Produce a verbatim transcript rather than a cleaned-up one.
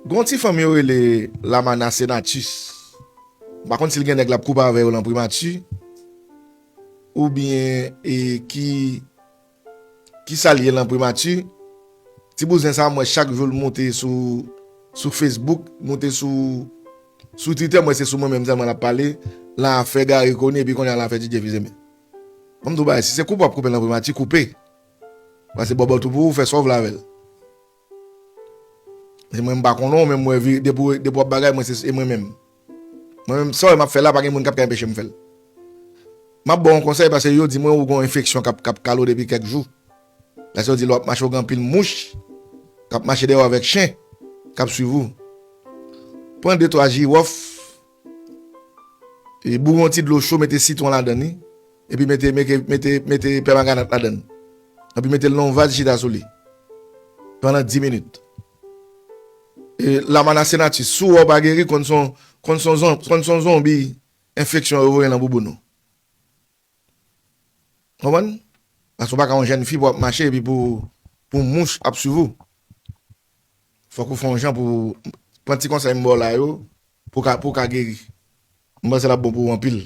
Gon ti fanm yo rele Lamana Senatus. M pa konn si l gen nèg l ap koupe avè yo lan primati, oubyen e ki, ki sa l ye lan primati. Ti bouzen sa, m wè chak jou l moute sou, sou Facebook, moute sou, sou Twitter, m wè se sou mwen menm sèlman l ap pale, lan afè Gary Conille, epi kounye a lan afè Didier Fils-Aimé. Ban m di w bagay, si se koupe w ap koupe l lan primati, koupe. Pase bòbòt ou pou ou, fè sa w vle avè l. Se mwen m pa konnen w, men m wè vi-, depi w, depi w ap bagay, mwen se, se mwen menm. Mwen menm, sa w wè m ap fè la, pa gen moun k ap ka anpeche m fè l. M ap ba w yon konsèy, paske yo di mwen ou gon enfeksyon k ap, k ap kale w depi kèk jou. Paske yo di lè w ap mache, ou gen anpil mouch k ap mache dèyè w avèk chen k ap swiv ou. Pran de twa jiwòf, e boure yon ti dlo cho, mete sitwon ladan li, epi mete, mete, mete, mete pèmaganat ladan l. Epi mete l nan yon vaz, chita sou li pandan dis minit. E Lamana Senatus, si w wè w pa geri, konn se yon, konn se yon zon-, konn se yon zonbi enfeksyon yo voye nan bouboun ou. Konprann? Paske w pa ka yon jèn fi pou w ap mache epi pou, pou mouch ap swiv ou. Fòk ou fè yon jan pou pran ti konsèy m ba w la yo, pou w ka, pou w ka geri. M panse l ap bon pou ou anpil.